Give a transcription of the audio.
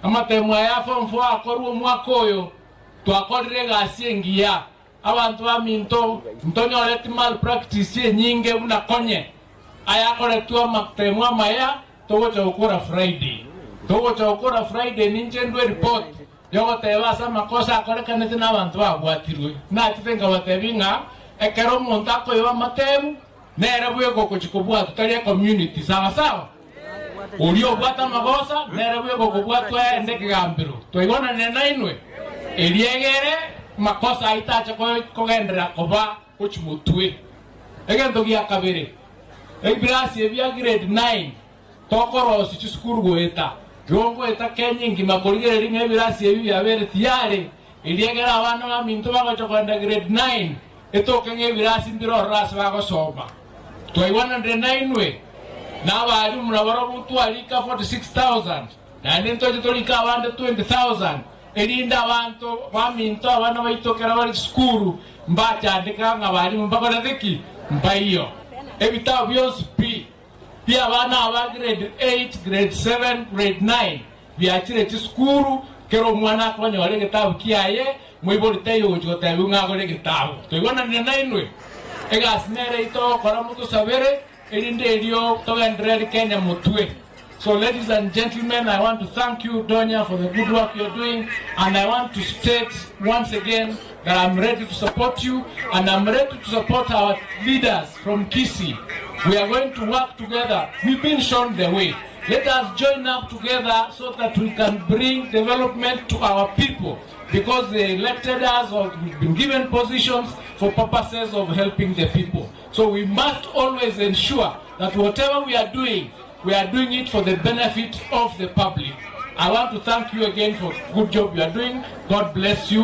Amatemo aya a form 4 akorwa omwaka oyo twakorire egasi engiya. Abanto baminto ntonyoreti malpractice enyinge buna konye ayakoretwe amatemo amaya togocha gokora Friday. Togocha gokora Friday ninche ndwe report yogoteba ase amakosa akorekanete na abanto babwatirwe. Nachete nkabatebi ng'a ekero omonto akoiba amatemu nere bweka ogochi kobwatwa tari ecommunity sawa sawa. Oria obwate amagosa nere bweka okobwatwa aende ekegambero. Twaigwananire nainwe? Eriegere makosa aito ache kogenderera koba gochi motwe. Egento gia kabere, ebirasi ebia grade 9 tokorosia chisukuru goeta. Igo ngoeta Kenya engima korigereria ng'a ebirasi ebi biabeire tiyari, eriegere abana baminto bagocha kogenda grade 9 etoke ng'a ebirasi mbire ororo ase bagosoma. Twaigwananire nainwe na abalimu nabarobwo twarika 46,000, naende ntoche torike abande 20,000, erinde abanto baminto abana baito ekero bare chisukuru mbachandeka ng'a abalimu mbakorete ki? Mbaiyo. Ebitabu bionsi pi bi'abana aba grade 8, grade 7, grade 9 biachire chisukuru, kera omwana akonyora egetabu kiaye, moibori taiyo ogochia gotebiwa ng'a agore egetabu. Toigwananire nainwe? Egasi nere eyio togokora motosabere, erinde erio togenderere Kenya motwe. So ladies and gentlemen, I want to thank you Donya for the good work you're doing and I want to state once again that I'm ready to support you and I'm ready to support our leaders from Kisii. We are going to work together. We've been shown the way. Let us join up together so that we can bring development to our people because they elected us or we've been given positions for purposes of helping the people. So we must always ensure that whatever we are doing, we are doing it for the benefit of the public. I want to thank you again for good job you are doing. God bless you.